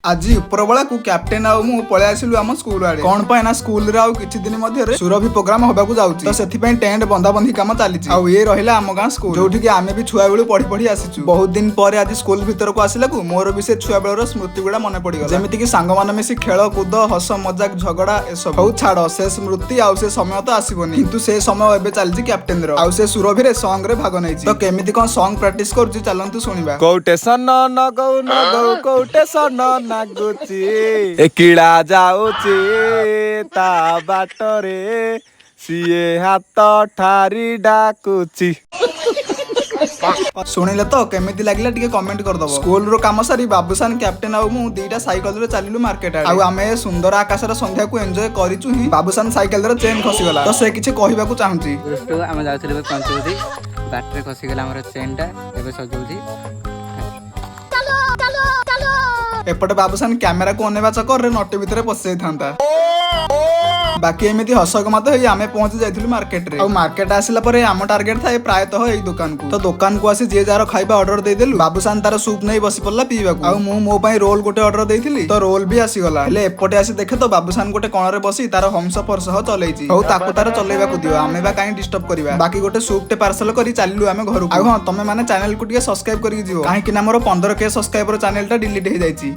ଆଜି ଉପରବେଳାକୁ କ୍ୟାପ୍ଟେନ ଆଉ ମୁଁ ପଳେଇ ଆସିଲୁ ଆମ ସ୍କୁଲ ଆଡେ। କଣ ପାଇଁ ନା ସ୍କୁଲରେ ଆଉ କିଛି ଦିନ ମଧ୍ୟରେ ସୁରଭି ପ୍ରୋଗ୍ରାମ ହବାକୁ ଯାଉଛି, ତ ସେଥିପାଇଁ ଟେଣ୍ଟ ବନ୍ଧାବନ୍ଧି କାମ ଚାଲିଛି। ଆଉ ଇଏ ରହିଲା ଆମ ଗାଁ ସ୍କୁଲ, ଯୋଉଠିକି ଆମେ ବି ଛୁଆ ବେଳୁ ପଢି ପଢି ଆସିଛୁ। ବହୁତ ଦିନ ପରେ ଆଜି ସ୍କୁଲ ଭିତରକୁ ଆସିଲାକୁ ମୋର ବି ସେ ଛୁଆ ବେଳର ସ୍ମୃତି ଗୁଡା ମନେ ପଡିଗଲା, ଯେମିତି କି ସାଙ୍ଗମାନେ ମିଶି ଖେଳ କୁଦ, ହସ ମଜାକ, ଝଗଡା ଏସବୁ। ହଉ ଛାଡ, ସେ ସ୍ମୃତି ଆଉ ସେ ସମୟ ତ ଆସିବନି, କିନ୍ତୁ ସେ ସମୟ ଏବେ ଚାଲିଛି କ୍ୟାପ୍ଟେନ ର। ଆଉ ସେ ସୁରଭିରେ ସଙ୍ଗ ରେ ଭାଗ ନେଇଛି, ତ କେମିତି କଣ ସଙ୍ଗ ପ୍ରାକ୍ଟିସ କରୁଛି ଚାଲନ୍ତୁ ଶୁଣିବା। କୋଉଟେ ସନ ନଗଉ ନଗଉ, କୋଉଟେ ସନ ନାଗୁଛି, ଏ କିଳା ଯାଉଛି ତା ବାଟରେ, ସିଏ ହାତ ଠାରି ଡାକୁଛି। ଶୁଣିଲେ ତ, କେମିତି ଲାଗିଲା ଟିକେ କମେଣ୍ଟ କରିଦବ। ସ୍କୁଲ ରୁ କାମ ସାରି ବାବୁସାନ, କ୍ୟାପ୍ଟେନ ଆଉ ମୁଁ ଦିଟା ସାଇକେଲରେ ଚାଲିଲୁ ମାର୍କେଟ ଆଡେ। ଆଉ ଆମେ ଏ ସୁନ୍ଦର ଆକାଶର ସନ୍ଧ୍ୟାକୁ ଏନ୍ଜୟ କରିଛୁ ହିଁ, ବାବୁସାନ ସାଇକେଲର ଚେନ୍ ଖସିଗଲା, ତ ସେ କିଛି କହିବାକୁ ଚାହୁଁଛି। ଦୃଷ୍ଟୁ ଆମେ ଯାଉଥିଲୁ ଏବେ ପଞ୍ଚବତୀ, ବାଟରେ ଖସିଗଲା ଆମର ଚେନ୍ଟା, ଏବେ ସଜଉଛି। ଏପଟେ ବାବୁସାନ କ୍ୟାମେରାକୁ ଅନେଇବା ଚକରରେ ନଟି ଭିତରେ ପଶି ଯାଇଥାନ୍ତା। ବାକି ଏମିତି ହସଗମାତ ହେଇ ଆମେ ପହଞ୍ଚି ଯାଇଥିଲୁ ମାର୍କେଟରେ। ଆଉ ମାର୍କେଟ ଆସିଲା ପରେ ଆମ ଟାର୍ଗେଟ ଥାଏ ପ୍ରାୟତଃ ଏଇ ଦୋକାନକୁ। ତ ଦୋକାନକୁ ଆସି ଯିଏ ଯାହାର ଖାଇବା ଅର୍ଡର ଦେଇଦେଲୁ। ବାବୁସାନ ତାର ସୁପ୍ ନେଇ ବସି ପଡିଲା ପିଇବାକୁ, ଆଉ ମୁଁ ମୋ ପାଇଁ ରୋଲ ଗୋଟେ ଅର୍ଡର ଦେଇଥିଲି, ତ ରୋଲ ବି ଆସିଗଲା। ହେଲେ ଏପଟେ ଆସି ଦେଖେ ତ ବାବୁସାନ ଗୋଟେ କଣରେ ବସି ତାର ହମସଫର ସହ ଚଲେଇଛି। ହଉ, ତାକୁ ତାର ଚଲେଇବାକୁ ଦିଅ, ଆମେ ବା କାହିଁ ଡିଷ୍ଟର୍ବ କରିବା। ବାକି ଗୋଟେ ସୁପ୍ ଟେ ପାର୍ସଲ କରି ଚାଲିଲୁ ଆମେ ଘରକୁ। ଆଉ ହଁ, ତମେ ମାନେ ଚ୍ୟାନେଲକୁ ଟିକେ ସବସ୍କ୍ରାଇବ କରିକି ଯିବ, କାହିଁକି ନା ମୋର 15K ସବସ୍କ୍ରାଇବର ଚ୍ୟାନେଲଟା ଡିଲିଟ ହେଇଯାଇଛି।